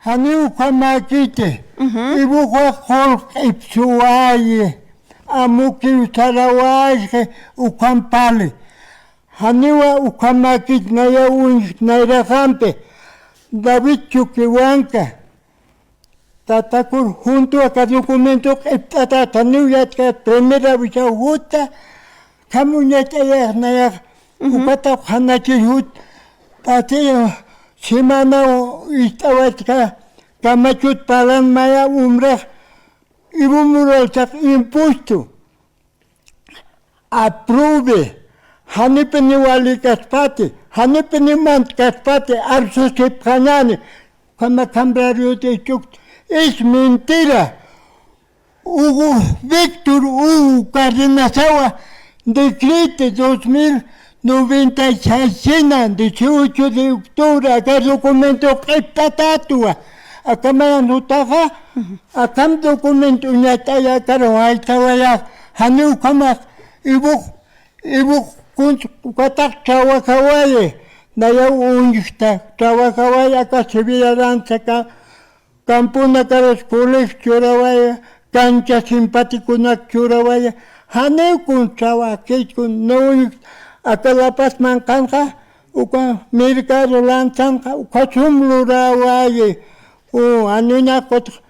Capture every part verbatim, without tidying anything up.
Janiw ukhamäkiti, iwuxa qullq q'ipsuwayi, amukiw sarawayxi, ukham pali. Janiwa ukhamäkiti, nayaw uñjt nayraxampi, David Chuquihuanca. Tatakur junto aka documento q'ipt'atat, janiw yatkat primera wisaw juta, ukham uñacht'ayax nayax, ukataw qhanachir jut, pati semanaw ist'awaytka, kamachut palan maya umrax, iwumuraltaq impuesto. Apruebe, janipini walikaspati, janipini mantkaspati, arsusipxañäni, ukhama cambiar yuti chukta, es mentira. Hugo Víctor Hugo Cárdenasawa, decreto dos mil noventa y seis, dieciocho de octubre, aka documento q'ipt'atatwa, aka mayan jutaxa, akham documento uñacht'aya, akaru jaytawaya, janiw ukhamax, iwux, iwux kuns ukatax trabajawayi, nayaw uñjta, trabajawayi, aka civil aranza, aka camponakarus colegio churawaya, cancha simpaticonak churawaya, janiw kuns trabajakichkun, no uñjta, aka La Paz manqhanxa, uka mercado lanzanxa, ukhasum lurawayi, u, anuña kutx,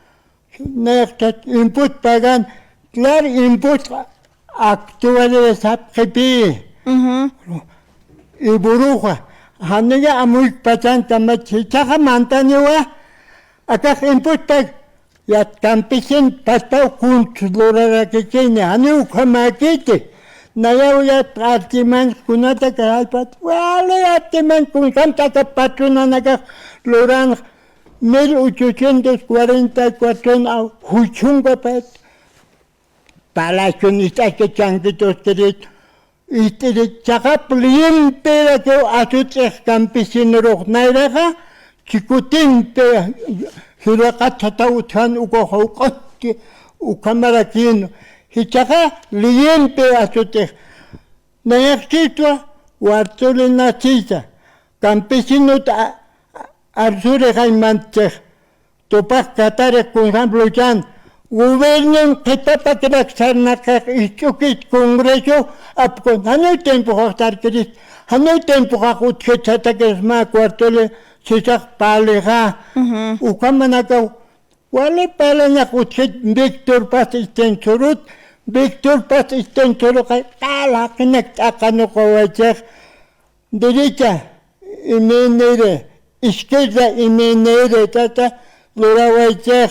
nayxtat impuesto pagan, claro, impuesto actualidad sapxipï. Iwuruxa, janiya amuyk pachan kamach, jichhaxa mantaniwa, akax impuesto pag, yat campesino pachpaw kuns lurarakikini, janiw ukhamäkiti, nayaw yat artimaña kunata kaypat, wali artimaña kunjamta aka patronanakax luranx, mil ochocientos cuarenta y cuatro na, juchunkapat, Palacion ist'aski chanquituskirit, ist'irit, chaqap limpirakiw asut'ix campesinurux nayraxa, chikutimpi, jiraqat sataw utjan uka jawq'atki, ukhamarakïn, jichhaxa limpi asut'ix. Nayaxchitwa, Bartolina Sisa, campesinot a-, a-, arsurixaymantchix, tupax katarix kunjam luchan, gobiernon qhipapakirak sarnaqax isch'ukit congreso, apkun, janiw tiempoxax sarkirist, janiw tiempoxax utjit satakirist mä Bartolina Sisax palixa, ukhamanakaw, wali palañax utjit Víctor Paz Estensorot, Víctor Paz Estensoroxa q'al jaqinak t'aqanuqawaychix, derecha M N R, izquierda M N R tata lurawaychix,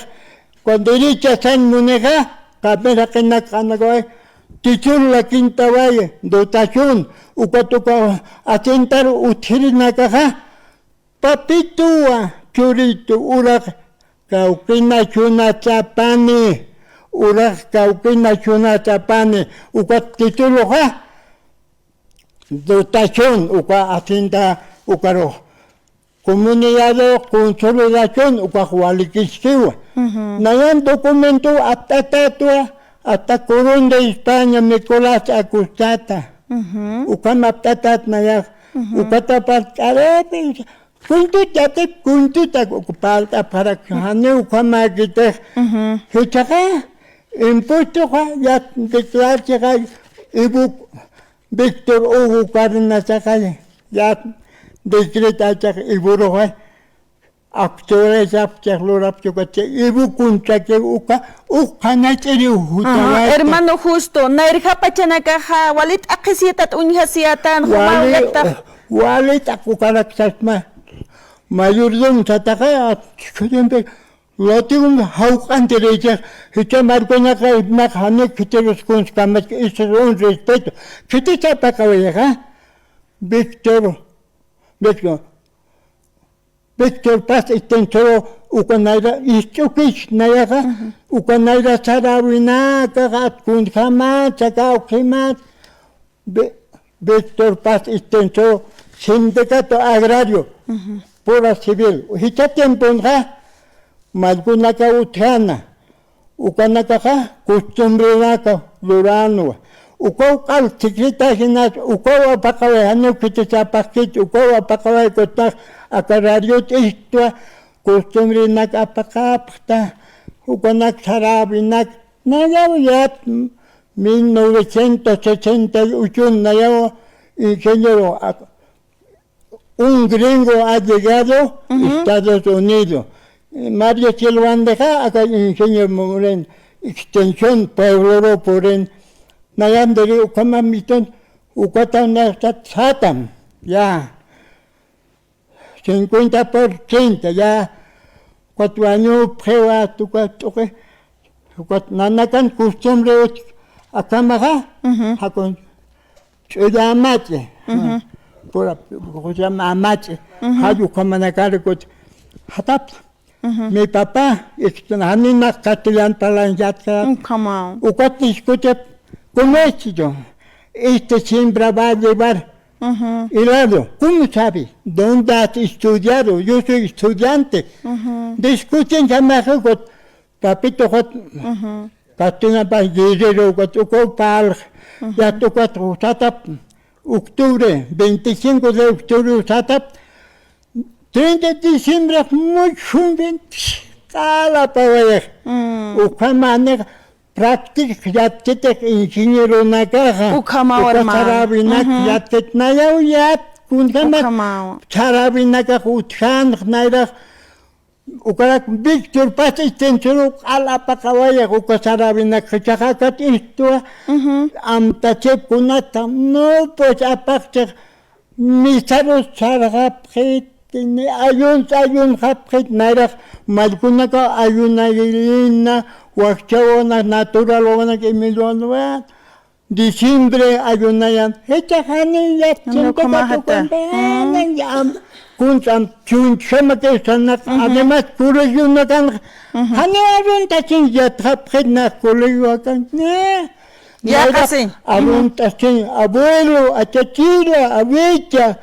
con derecha san munixa, qamir jaqinak q'anakaway, título la quinta valle, dotación, ukat uka asentar utjirinakaxa, Papituwa, churitu, urax kawkinachunachapani, urax kawkinachunachapani, uka tituloxa, dotación, uka hacienda, ukarux, comunidad consolidación, ukax walikiskiwa. Nayan documento apt'atatwa, hasta Corón de España, Nicolás Acostata. Ukham apt'atat nayax, ukatapat k'aripi, Kuntut yatip, kuntut ak-, parlt'apxarak, janiw ukhamäkitix. Jichhaxa, impuestoxa, yat declarchixa, ibu Víctor Hugo Cárdenasaxa, yat decretachix, iburuxa, actualizapchix lurapchukachi, ibu kunchaki uka, uk qhanach'iriw jutawayta. Hermano Justo, nayrjapachanakaxa, walit aqhisiyatat uñjasiyatanxa, wali, mawlata. Wali t'aq'ukarak sasma. Mayordomo sataxa, chhujampi, latigun jawq'antirïchix, jichha markunaqa, imax jani khitirus kuns kamachki, eso es un respeto. Khitis apaqawayaxa, Víctor, Víctor, Víctor Paz Estenso, uka nayra, isch'ukich nayaxa, uka nayra saräwinakaxa, kunjämat, saka awkhimat, Ve-, Víctor Paz Estenso, sindicato agrario, pura civil. Jichha tiemponxa, mallkunaka utjäna, ukanakaxa, costumbrenaka luränwa. Ukaw q'al secretajinas, ukaw apaqaway, janiw khitis apaqkit, ukaw apaqaway, kutaq aka radio t'istwa, costumbrenak apaqapxta, ukanak sarawinak, nayaw yat, mil novecientos sesenta y ocho nayaw ingeniero, a-, un gringo ha llegado, ujú, Estados Unidos. Eh, Mario Silvandeja, aka ingeniero Moreno, extensión Pueblo Roporen, nayandiri ukama mitun, ukata nayastat satam, ya. Cincuenta por treinta, ya. Ukat wañupxiwa, ukat t'uqi, ukat nanakan costumbre uch-, akamaxa, ujú, jakun ch'ulla amachi, ujú, pura, ¿cómo se llama? Amachi, ujú, jay ukhamanakar ukat jatapta. Ujú. Mi papá, este, janiw nax castellano parlañatka. Ukhamaw. Ukat discutip, ¿cómo es yo? Este siembra va a llevar, ujú, helado. ¿Cómo sabe? ¿Dónde has estudiado? Yo soy estudiante. Ujú. Discutin jamaxa ukat, papito ukat, ujú, castellano pa guerrero ukat, ukaw parlx, ujú, ya ukat satap, octubre, veinticinco de octubre satap, treinta de diciembre, muchun veinti, q'alapawayax. Mm. Ukhamanix practic yatkitix ingenieronakaxa. Ukhamaw, uka hermano. Sarawinak, ujú, yatkit nayaw yat, kunjama, ukhamaw, sarawinakax utjanx nayrax. Ukarak Víctor Paz extensión q'alapaqawayax uka sarawinak jichhax akat istwa. Ujú. Amtachip kunata, no, pues apaqchix. Misarus sarxapxit, ni ayuns ayunxapxit, nayrax mallkunaka ayunayina, wakchawana, natural wanak, Emiliano, diciembre ayunayan. Jichhax jani yatchintaka, ukhamaxata, tukunta, mm, jani am, kunch'am chunchama kaysanaka, ujú, además colegionakan, ujú, jani aruntachin yatxapxit, nax colegioakan, ne. Yaqasi. Nayrax arunt'asin, abuelo, achachila, awicha,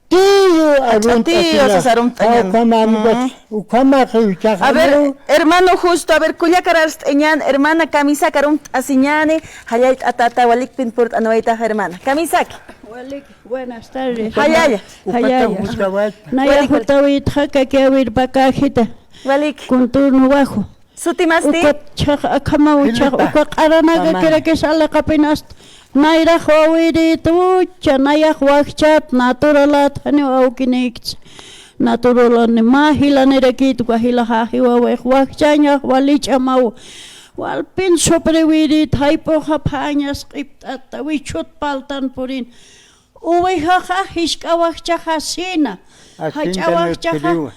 tío, arunt'asin. Achatiyo, sas arunt'añan. Ukhama, amigos, mm, ukhama, ukhama. A ver, hermano Justo, a ver, kullaka arst'añan, hermana Kamisaka arunt'asiñani, jallallt'atata, walikpin purt'anwaytax, hermana. Kamisaki. Walik, buenas tardes. Jallalla. Ukata, jallalla, buscawayta. Naya, walik, walik, jutawitxa, kaki awirpakajita. Walik. Contorno bajo. Sutimasti? Ukat chhax akhamaw chhax Filipa. Uka q'aranakakirakis aliqapin ast. Nayrax wawirït ucha, nayax wakchat, naturalat, janiw awkinïkchis. Naturalan mä jilanirakït, uka jilaxa jiwawix wakchañax wali ch'amaw. Walpin supriwirït, jayp'uxa phañas q'ipt'ata, wichhut paltan purin. Ovejaxa jisk'a wakchaxa sina. Jach'a wakchaxa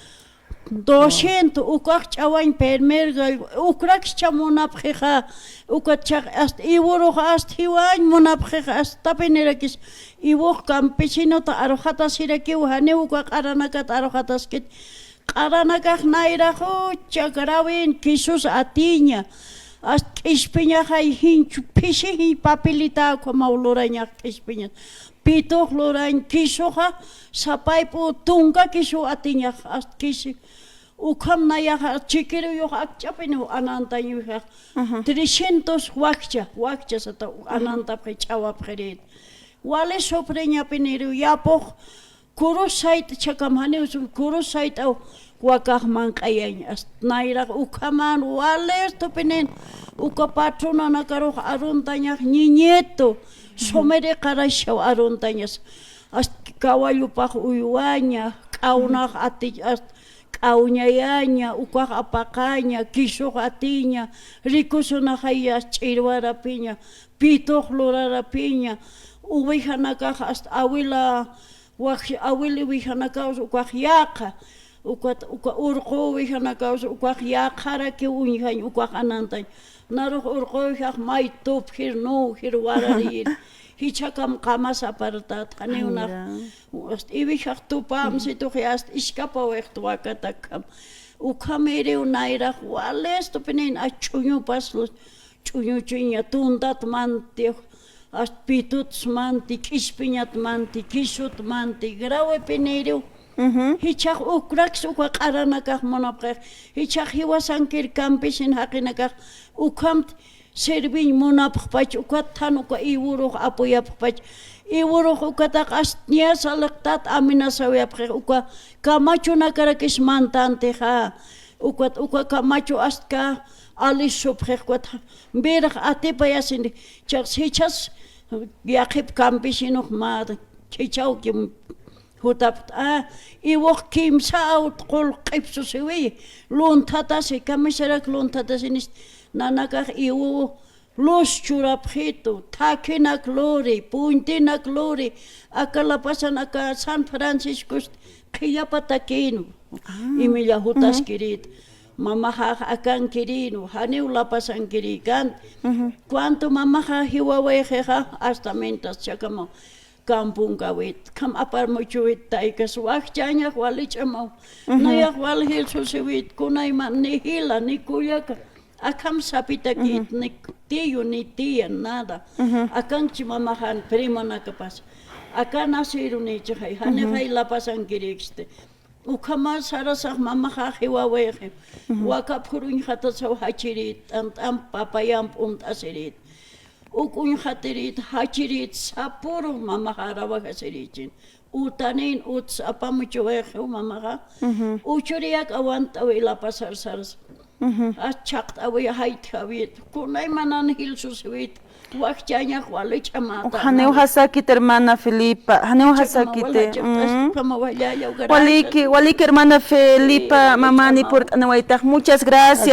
doscientos, ukax ch'awañ primer gallo, ukrakschha munapxixa, ukat chhax hasta iwurux hasta jiwañ munapxixa, hasta tapinirakis iwux campesinota arxatasirakiw, janiw uka q'aranakat arxataskit. Q'aranakax nayrax ucha grawin kisus atiña, hasta k'ispiñaxay jinchu, phisi jiñ papelita ukhamaw lurañax k'ispiñas. Pitux lurañ kisuxa, sapayp'u tunka kisu atiñax, hasta kisi. Ukham nayaxa chikiruyux akch'apiniw anantañwixa. Ujú. Trescientos wakcha, wakcha sata, ujú, anantapxi ch'awapxirït. Wali sufriñapiniriw yapux, kurus sayt'chhakam janiw sum, kurus sayt'aw wakax manq'ayañ. Hasta nayrax ukhaman wali estupinin, uka patronanakarux aruntañax ñiñitu, sumiri qarashaw aruntañas. Hasta kawallupax uywaña, k'awnax ati-, hasta k'awñayaña, ukax apaqaña, kisux atiña, rikusunaxay hasta ch'irwarapiña, pitux lurarapiña, ovejanakax hasta awila, waj awil ovejanakaws ukax yäqa, ukat, uka urqu ovejanakaws ukax yäqarakiw uñjañ, ukax anantañ. Narux urqu ovejax may tupjir, nuwjir, warariyir. Jichhakam qamas apartät, janiw nax. Ay, ya. Hasta ovejax tupamsitux, hasta iskapawayxt wakatakam. Ukhamiriw nayrax wali estupinin ach'uñupas lus. Ch'uñuchiña, tuntat manti, hasta pituts manti, k'ispiñat manti, kisut manti, grawipiniriw. Ujú. Jichhax ukraks uka q'aranakax munapxix. Jichhax jiwasankir campesin jaqinakax ukhamt serviñ munapxpach, ukat than uka iwurux apuyapxpach. Iwurux ukatax ast niya saliqtat amenazawayapxix, uka kamachunakaraki mantantixa, ukat uka kamachu astka alisupxix, ukat virax atipayasini, chaqs jichhas yaqhip campesinux mä ch'ichhawki jutapxta, iwux kimsa awt qullq'ipsusiwi, lunthatasi, kamisarak lunthatasinis, nanakax iwuw luz churapxitu, thakhinak luri, puñtinak luri, aka lapasan aka San Franciscost qhillapatakïnwa, imilla jutaskirït, mamaxax akankirïnwa, janiw lapasankirïkänti. Cuanto mamaxa jiwawayxixa, hasta mientras chakamaw, kampunkawit, kham aparmuchuwit taykas, wakchañax walich'amaw, nayax wal jilsusiwit, kunayman ni jila, ni kullaka, akham sapitakit, ni tiyu, ni tia, nada. Akanchi mamaxan, primonakapas. Akan asirunïchixay, janixay lapasankirïksti. Ukhama sarasax mamaxa jiwawayxi. Wakapxur uñjatasaw jachirït, t'ant'amp papayamp unt'asirït. Uk uñjatirït, jachirït, sapuru mamaxa arawajasirïchin. Utanin uts apamuchuwayxiw mamaxa. Uchuriyak awant'awi lapasar saras. Achaqt'awi jaytjawit. Kunaymanan jilsusiwit. Wakchañax walich'amata. Janiw jasakit hermana Felipa, janiw jasakit. Waliki, waliki hermana Felipa, mamani purt'anawaytax. Muchas gracias.